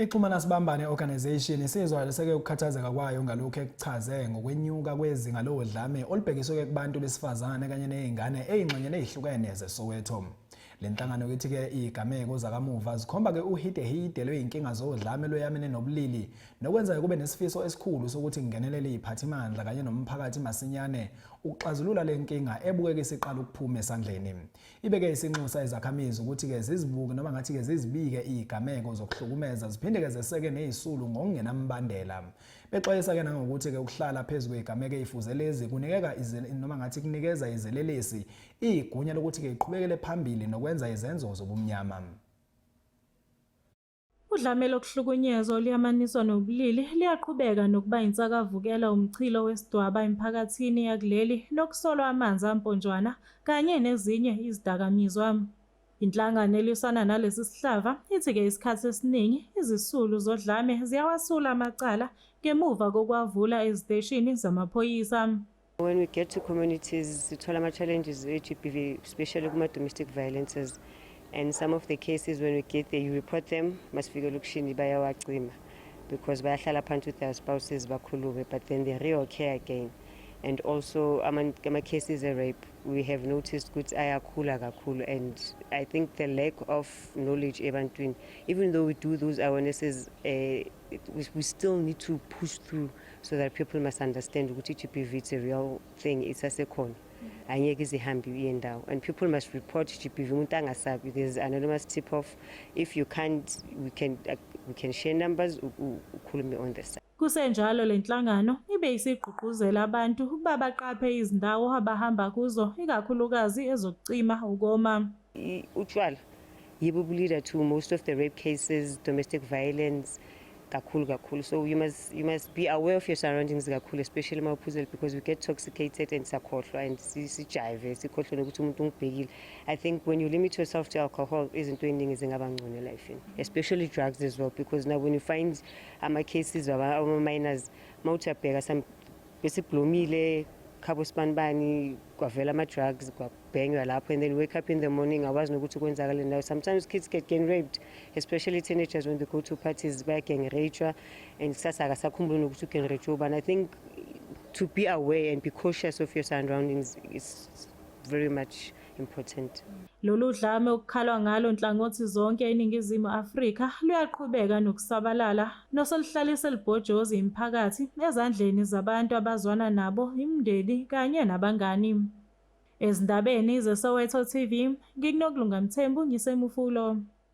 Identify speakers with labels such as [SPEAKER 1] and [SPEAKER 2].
[SPEAKER 1] Ixhumana Sibambane Organisation isizwaliseke ukukhathazeka kwayo ngalokhu ekuchaze ngokwenyuka kwezinga lodlame olubhekiswe kubantu besifazane kanye nezingane ezingxenyeni ezihlukene zeSoweto. Le nhlangano ithi-ke izigameko zakamuva zikhomba-ke uhidehide lwezinkinga zodlame lweyamene nobulili nokwenza kube nesifiso esikhulu sokuthi kungenelele iziphathimandla kanye nomphakathi masinyane ukuxazulula le nkinga ebukeka isiqala ukuphuma esandleni. Ibeke isinxusa izakhamizi ukuthi-ke zizibuke noma ngathi-ke zizibike izigameko zokuhlukumeza ziphinde-ke zeseke nezisulu ngokungenambandela. Bexwayisa-ke nangokuthi-ke ukuhlala phezu kwezigameko ezifuze lezi kunikeka noma ngathi kunikeza izelelesi igunya lokuthi-ke iqhubekele phambili nokwenza izenzo zobumnyama.
[SPEAKER 2] Udlame lokuhlukunyezwa oluyamaniswa nobulili luyaqhubeka nokuba insakavukela umchilo wesidwaba emiphakathini yakuleli nokusolwa amanzi amponjwana kanye nezinye izidakamizwa. Inhlangano elwisana nalesi sihlava ithi-ke isikhathi esiningi izisulu zodlame ziyawasula amacala ngemuva kokuwavula eziteshini zamaphoyisa.
[SPEAKER 3] When we get to communities, sithola ama-challenges e-GBV, especially kuma-domestic violences. And some of the cases when we get there, you report them, masifike elokishini bayawacima because bayahlala phansi with their spouses bakhulume, but then they reoccur again. And also ama-cases e-rape, we have noticed ukuthi ayakhula kakhulu, and I think the lack of knowledge ebantwini, even though we do those awarenesses, we still need to push through so that people must understand ukuthi i-GBV, it's a real thing, isasekhona, angeke izihambe iye ndawo, and people must report GBV. Umuntu angasabi. There's anonymous tip off. If you can't, we can share numbers, ukhulume on the side.
[SPEAKER 2] Kusenjalo, le nhlangano ibe isigqugquzela abantu ukuba baqaphe izindawo abahamba kuzo, ikakhulukazi ezokucima ukoma.
[SPEAKER 3] Utshwala yibo bu-lead to most of the rape cases, domestic violence kakhulu kakhulu. So you must be aware of your surroundings kakhulu, especially uma uphuzele, because we get toxicated and siyakhohlwa and sijive, sikhohlwe nokuthi umuntu ungibhekile. I think when you limit yourself to alcohol, izinto ey'ningi zingaba ngcono elifini, especially drugs as well, because now when you find ama-cases ama-minors, uma uthi uyabheka, some besiblomile khabo sibanibani, kwavela ama-drugs, kwabhenywa lapho, and then wake up in the morning, awazi nokuthi kwenzakale nayo. Sometimes kids get gang raped, especially teenagers. When they go to parties, baya-gang rape and kusasa akasakhumbuli nokuthi u-gang rape ubani. I think to be aware and be cautious of your surroundings is very much important.
[SPEAKER 2] Lolu dlame okukhalwa ngalo nhlangothi zonke eNingizimu Afrika luyaqhubeka nokusabalala noseluhlalise libhojozi imiphakathi ezandleni zabantu abazwana nabo, imindeni kanye nabangani. Ezindabeni zeSoweto TV, ngikuNokulunga Mthembu, ngiseMufulo.